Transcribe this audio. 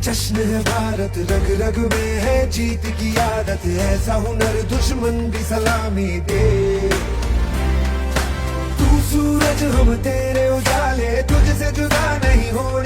जश्न है भारत, रग रग में है जीत की आदत। ऐसा हुनर दुश्मन भी सलामी दे। तू सूरज हम तेरे उजाले, तुझसे जुदा नहीं होने।